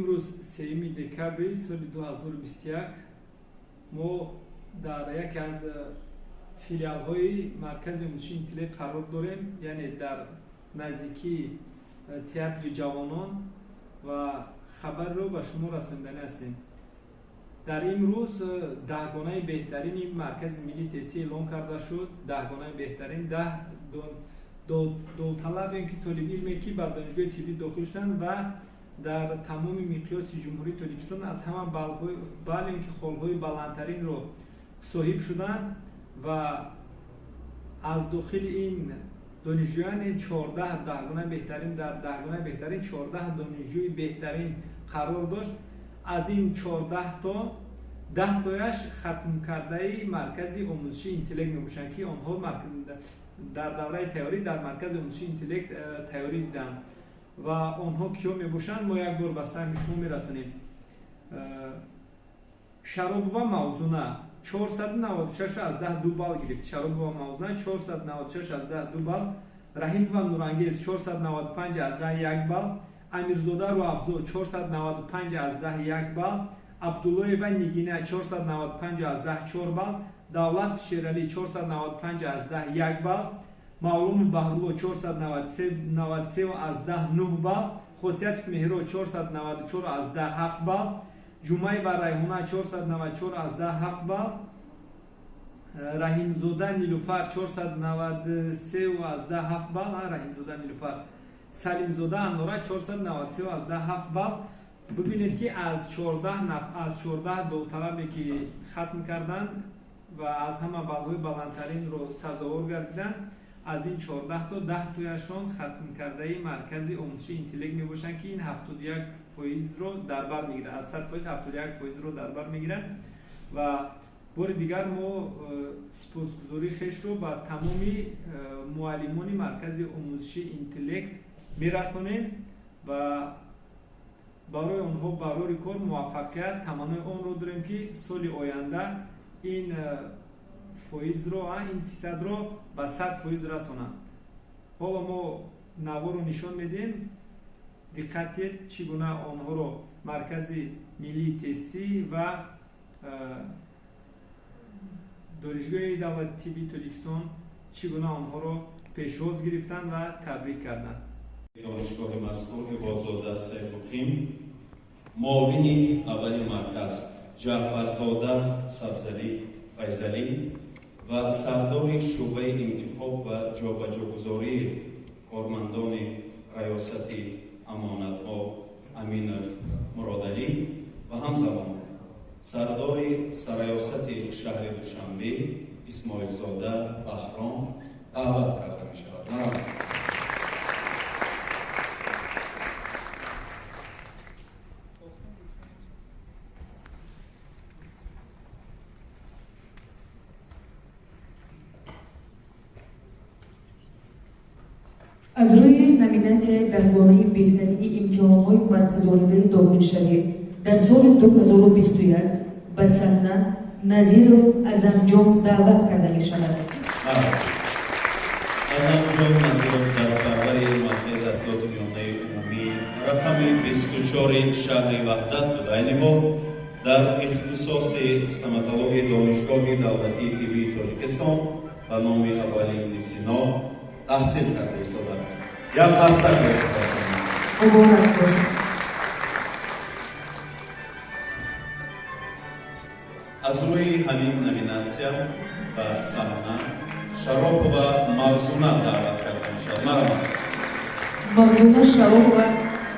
Имрӯз 3 декабри соли 2021 мо дар яке аз филиалҳои Маркази омӯзиши интеллект қарор дорем, яъне дар наздикии театри ҷавонон, ва хабарро ба шумо расонданӣ ҳастем. Дар имрӯз даҳгонаи беҳтарини Маркази миллии тестӣ эълон карда шуд. Даҳгонаи беҳтарин 10 довталаб ё ки толибилме ки ба донишгоҳи тиббӣ дохил шуданд ва дар тамоми миқёси Ҷумҳурии Тоҷикистон аз ҳама балл ё ки холҳои баландтаринро соҳиб шуданд ва аз дохили ин донишҷӯян 14 даҳгонаи беҳтарин, дар даҳгонаи беҳтарин 14 донишҷӯи беҳтарин қарор дошт. Аз ин 14 то 10 тояш хатмкардаи Маркази омӯзиши интеллект мебошанд, ки онҳо дар давраи тайёрӣ дар Маркази омӯзиши интеллект тайёрӣ диданд. Ва онҳо киё мебошанд, мо як бор ба саҳми шумо мерасонем. Шаробова Мавзуна 496,2 балл гирифт. Шаробова Мавзуна 496,2 балл. Раҳимова Нурангез 495,1 балл. Амирзода Руафзо 495,1 балл. Абдуллоева Нигина 495,4 балл. Давлатов Шералӣ 495,1 балл. Мавлонов Баҳрулло 493,9 балл. Хосиятов Меҳро 494,7 балл. Ҷумаева Райҳона 494,7 балл. Раҳимзода Нилуфар 493,7 балл. Раҳимзода Нилуфар. Салимзода Анора 493,7 балл. Бибинед ки аз 14 довталабе ки хатм карданд ва аз ҳама баллҳои баландтаринро сазовор гардиданд, аз ин 14 то 10 тояшон хатмкардаи Маркази омӯзиши интеллект мебошанд, ки ин 71%-ро дар бар мегирад. Аз 100% 71%-ро дар бар мегирад. Ва бори дигар мо сипосгузории хешро ба тамоми муаллимони Маркази омӯзиши интеллект мерасонем ва барои онҳо барори кор муваффақият таманнои онро дорем, ки соли оянда ин фоизро, ин фисадро ба 100% расонанд. Ҳоло мо наворо нишон медиҳем. Диққат диҳед, чӣ гуна онҳоро Маркази миллии тестӣ ва Донишгоҳи давлати тиббии Тоҷикистон чӣ гуна онҳоро пешвоз гирифтанд ва табрик карданд. Донишгоҳи мазкур Ибодзода Сайфуқим, муовини аввали марказ Ҷаъфарзода Сабзалӣ Файзалӣ ва сардори шӯъбаи интихоб ва ҷобаҷогузории кормандони раёсати амонатҳо Аминов Муродалӣ ва ҳамзамон сардори сарраёсати шаҳри Душанбе Исмоилзода Баҳром даъват карда мешавад. Аз рӯи номинатсияи даҳгонаи беҳтарини имтиҳонҳои марказонидаи дохилшавӣ дар соли 2021 ба саҳна Назиров Азамҷон даъват карда мешавад. Азамҷон Назиров дастпарвари муассисаи таҳсилоти миёнаи умумӣ рақами 24 шаҳри Ваҳдат буда, айни ҳол дар ихтисоси стоматологияи Донишгоҳи давлатии тиббии Тоҷикистон ба номи Абуалӣ ибни Сино таҳсил карда истодааст. Як қарсак. Муборак бошад. Аз рӯи ҳамин номинатсия ба саҳна Шаропова Мавзуна даъват карда мешавад. Марҳамат. Мавзуна Шаропова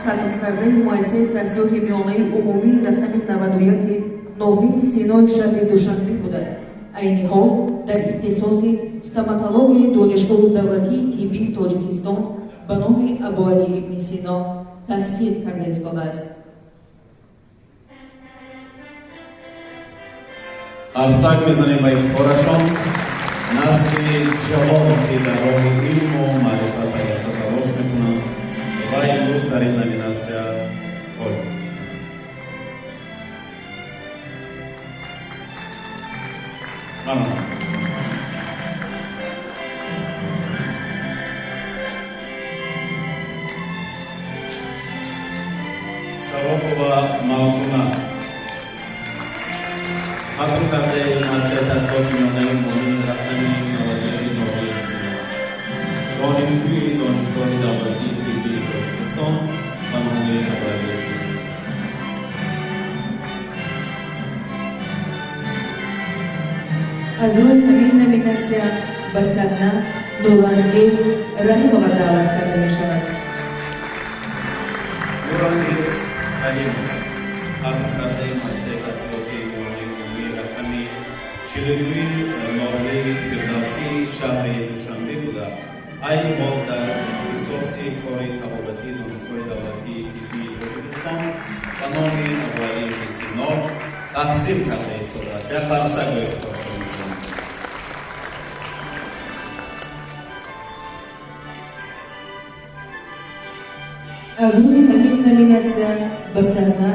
хатмкардаи муассисаи таҳсилоти миёнаи умумии рақами 91 ноҳияи Синои шаҳри Душанбе буда, айни ҳол дар ихтисоси стоматологияи Донишгоҳи давлатии тиббии Тоҷикистон ба номи Абуалӣ ибни Сино таҳсил карда истодааст. Қарсак мезанем ба ифтихорашон. Насли ҷавон, ки дар роҳи илму маърифат пайваста талош мекунанд ва имрӯз дар ин номинатсия ғолиб. Марҳамат. Шаропова Мавзуна, хатм кардаи муассисаи таҳсилоти миёнаи умумии рақами 91 ноҳияи Сино, донишҷӯи Донишгоҳи давлатии тиббии Тоҷикистон ба номи Абуалӣ ибни Сино. Аз рӯи ҳамин номинатсия ба саҳна Нурангез Раҳимова даъват карда мешавад. Нурангез Раҳимова, хатм кардаи муассисаи таҳсилоти миёнаи умумии рақами 42 ноҳияи Фирдавсии шаҳри Душанбе буда, айни ҳол дар ихтисоси кори табобатии Донишгоҳи давлатии тиббии Тоҷикистон ба номи Абуалӣ ибни Сино таҳсил карда истодааст. Як қарсак ба ифтихоршон мезанем. Аз рӯи ҳамин номинатсия ба саҳна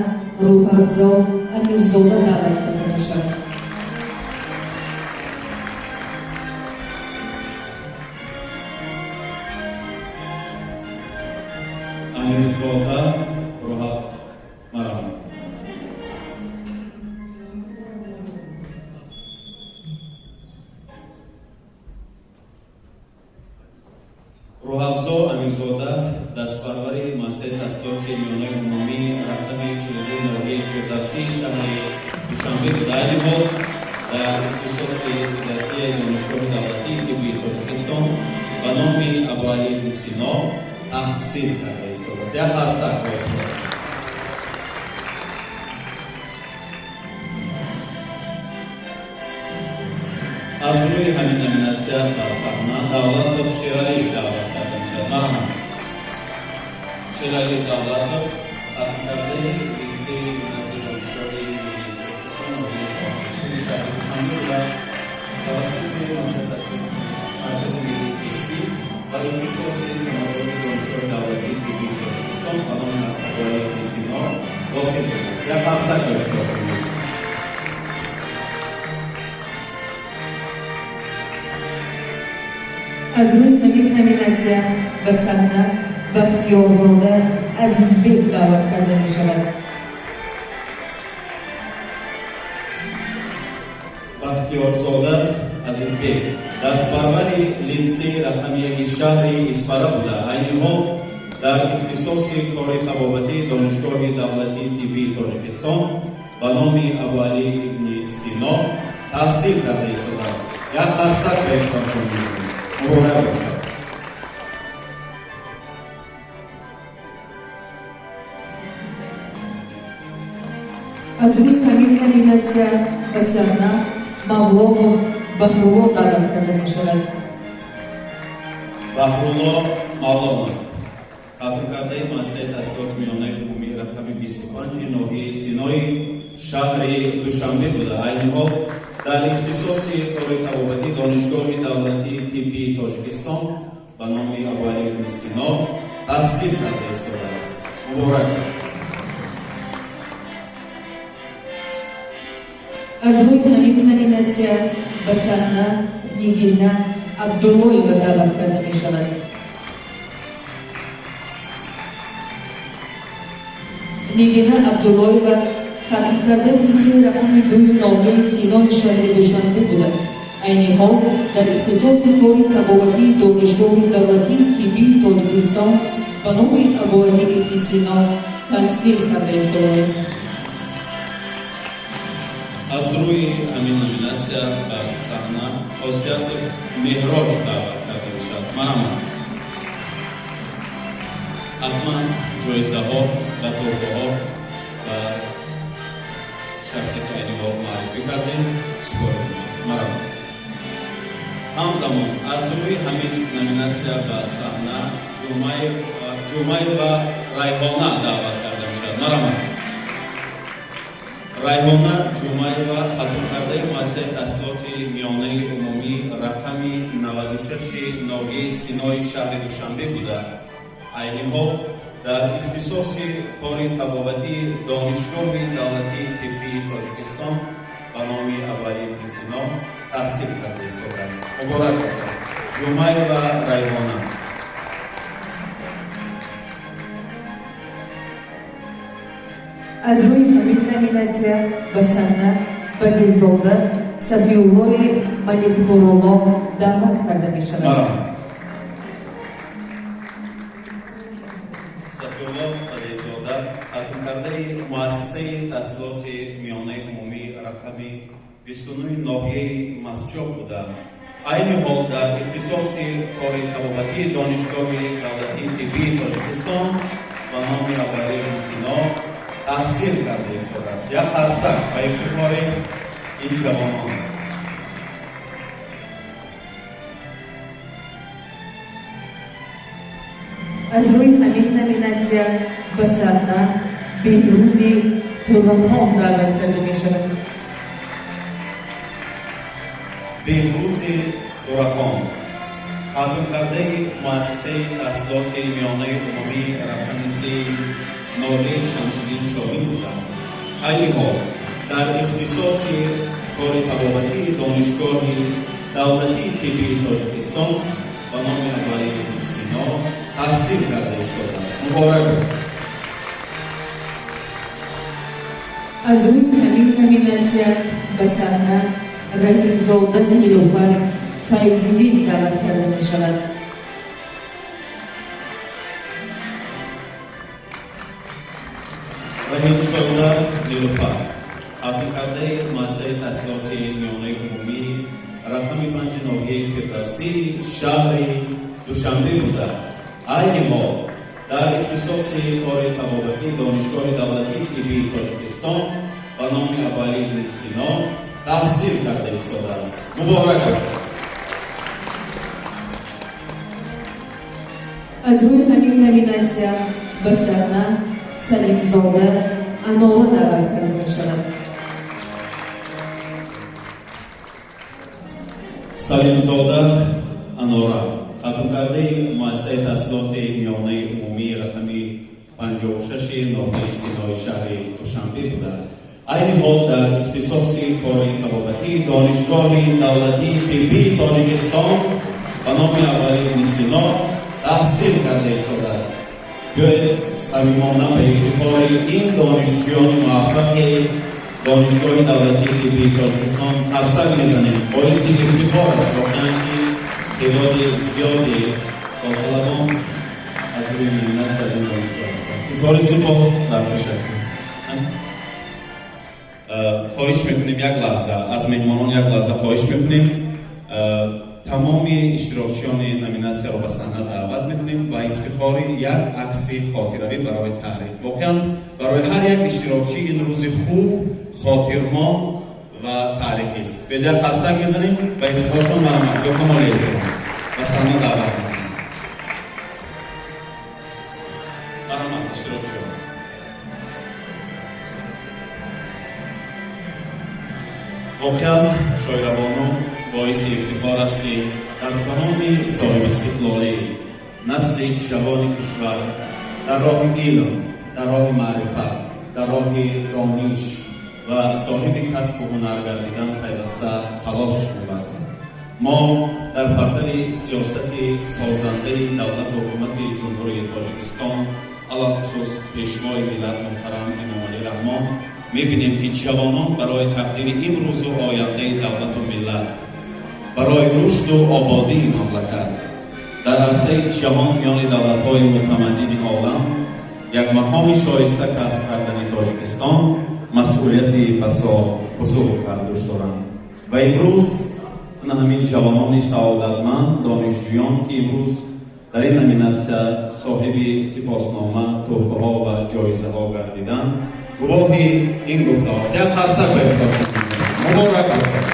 Рӯҳафзо Амирзода даъват карда мешавад. Амирзода Рӯҳафзо, марҳамат. Рӯҳафзо Амирзода, дастпарвари муассисаи таҳсилоти миёнаи умумии рақами 42 ноҳияи Фирдавсии шаҳри Душанбе буда, айни ҳол дар ихтисоси педиатрияи Донишгоҳи давлатии тиббии Тоҷикистон ба номи Абуалӣ ибни Сино таҳсил карда истодааст. Як қарсак ба ифтихор. Аз рӯи ҳамин номинатсия ба саҳна Давлатов Шералӣ даъват карда мешавад. Марҳамат. Шералӣ Давлатов, хатмкардаи литсеи назди Донишгоҳи миллии Тоҷикистон ноҳияи Шоҳмансури шаҳри Душанбе буда, тавассути муассисаи таҳсилоти Маркази миллии тестӣ ва ихтисоси стоматологияи Донишгоҳи давлатии тиббии Тоҷикистон ба номи Абуалӣ ибни Сино дохил шудааст. Як қарсак ба ифтихоршон мезанем. Аз рӯи ҳамин номинатсия ба саҳна Бахтиёрзода Азизбек даъват карда мешавад. Бахтиёрзода Азизбек, дастпарвари литсеи рақами 1 шаҳри Исфара буда, айни ҳол дар ихтисоси кори табобатии Донишгоҳи давлатии тиббии Тоҷикистон ба номи Абуалӣ ибни Сино таҳсил карда истодааст. Як қарсак ба ифтихоршон мезанем. Муборак бошад. Аз рӯи ҳамин номинатсия ба саҳна Мавлонов Баҳрулло даъват карда мешавад. Баҳрулло Мавлонов, хатмкардаи муассисаи таҳсилоти миёнаи умумии рақами 25 ноҳияи Синои шаҳри Душанбе буда, айни ҳол дар ихтисоси кори табобатии Донишгоҳи давлатии тиббии Тоҷикистон ба номи Абуалӣ ибни Сино таҳсил карда истодааст. Муборак бошад. Аз рӯи ҳамин номинатсия ба саҳна Нигина Абдуллоева даъват карда мешавад. Нигина Абдуллоева, хатмкардаи литсеи рақами 2 ноҳияи Синои шаҳри Душанбе буда, айни ҳол дар ихтисоси кори табобатии Донишгоҳи давлатии тиббии Тоҷикистон ба номи Абуалӣ ибни Сино таҳсил карда истодааст. Аз рӯи ҳамин номинатсия ба саҳна Хосиятов Меҳроҷ даъват карда мешавад. Марҳамат. Ҳатман ҷоизаҳо ва тӯҳфаҳо ба шахсе ки айни ҳол муаррифӣ кардем супорида мешавад. Марҳамат. Ҳамзамон аз рӯи ҳамин номинатсия ба саҳна Ҷумаева Райҳона даъват карда мешавад. Марҳамат. Райҳона Ҷумаева, хатмкардаи муассисаи таҳсилоти миёнаи умумӣ рақами 96 ноҳияи Синои шаҳри Душанбе буда, айни ҳол дар ихтисоси кори табобатии Донишгоҳи давлатии тиббии Тоҷикистон ба номи Абуалӣ ибни Сино таҳсил карда истодааст. Муборак бошад. Ҷумаева lay ' ' Аз рӯи ҳамин номинатсия ба саҳна Бадирзода Сафиуллои Маликнурулло даъват карда мешавад. Марҳамат. Сафиулло Бадирзода, хатмкардаи муассисаи таҳсилоти миёнаи умумӣ рақами 29 ноҳияи Мастчоҳ буда, айни ҳол дар ихтисоси кори табобатии Донишгоҳи давлатии тиббии Тоҷикистон ба номи Абуалӣ ибни Сино таҳсил карда истодааст. Як қарсак ба ифтихори ин ҷавонон. Аз рӯи ҳамин номинатсия ба саҳна Беҳрӯзи Турахон даъват карда мешавад. Беҳрӯзи Турахон, хатмкардаи муассисаи таҳсилоти миёнаи умумӣ рақами 3 ноҳияи Шамсиддин Шоҳин буда, айни ҳол дар ихтисоси кори табобатии Донишгоҳи давлатии тиббии Тоҷикистон ба номи Абуалӣ ибни Сино таҳсил карда истодааст. Муборак бошад. Аз рӯи ҳамин номинатсия ба саҳна Раҳимзода Нилуфар Файзиддин даъват карда мешавад. Раҳимзода Нилуфар, хатмкардаи муассисаи таҳсилоти миёнаи умумӣ рақами 5 ноҳияи Фирдавсии шаҳри Душанбе буда, айни ҳол дар ихтисоси кори табобатии Донишгоҳи давлатии тиббии Тоҷикистон ба номи Абуалӣ ибни Сино таҳсил карда истодааст. Муборак бошад. Аз рӯи ҳамин номинатсия ба саҳна Салимзода Анора даъват карда мешавад. Салимзода Анора, хатмкардаи муассисаи таҳсилоти миёнаи умумии рақами 56 ноҳияи Синои шаҳри Душанбе буда, айни ҳол дар ихтисоси кори табобатии Донишгоҳи давлатии тиббии Тоҷикистон ба номи Абуалӣ ибни Сино таҳсил карда истодааст. Биёед, самимона ба ифтихори ин донишҷӯёни муваффақи Донишгоҳи давлатии тиббии Тоҷикистон қарсак мезанем. Боиси ифтихор аст воқеан, ки теъдоди зиёди довталабон аз рӯи номинатсия аз ин донишгоҳ ҳастанд. Изҳори сипос дар ташаккур. Хоҳиш мекунем, як лаҳза аз меҳмонон, як лаҳза хоҳиш мекунем, тамоми иштирокчиёни номинатсияро ба саҳна даъват мекунем ба ифтихори як акси хотиравӣ барои таърих. Воқеан, барои ҳар як иштирокчӣ ин рӯзи хуб, хотирмон ва таърихист. Бедар қарсак мезанем ба ифтихоршон. Марҳамат, бо камоли эҳтиром ба саҳна даъват мекунем. Марҳамат, иштирокчиён. Воқеан, Шоирабону, боиси ифтихор аст, ки дар замони соҳибистиқлолӣ насли ҷавони кишвар дар роҳи илм, дар роҳи маърифат, дар роҳи дониш ва соҳиби касбу ҳунар гардидан пайваста талош меварзанд. Мо дар партави сиёсати созандаи давлату ҳукумати Ҷумҳурии Тоҷикистон, алалхусус Пешвои миллат муҳтарам Эмомалӣ Раҳмон, мебинем, ки ҷавонон барои тақдири имрӯзу ояндаи давлату миллат, барои рушду ободии мамлакат дар арсаи ҷаҳон, миёни давлатҳои мутамаддини олам як мақоми шоиста касб кардани Тоҷикистон масъулияти басо бузург бар дӯш доранд. Ва имрӯз ана ҳамин ҷавонони саодатманд, донишҷӯён, ки имрӯз дар ин номинатсия соҳиби сипоснома, тӯҳфаҳо ва ҷоизаҳо гардиданд, гувоҳи ин гуфтаҳост. Як қарсак ба ифтихоршон мезанем. Муборак бошад.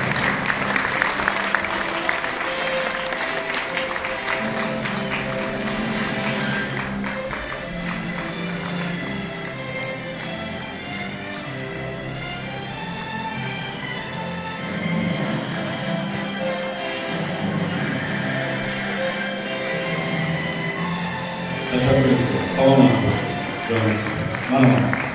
Ташаккур зиёд, саломат бошед, ҷони сипос. Марҳамат.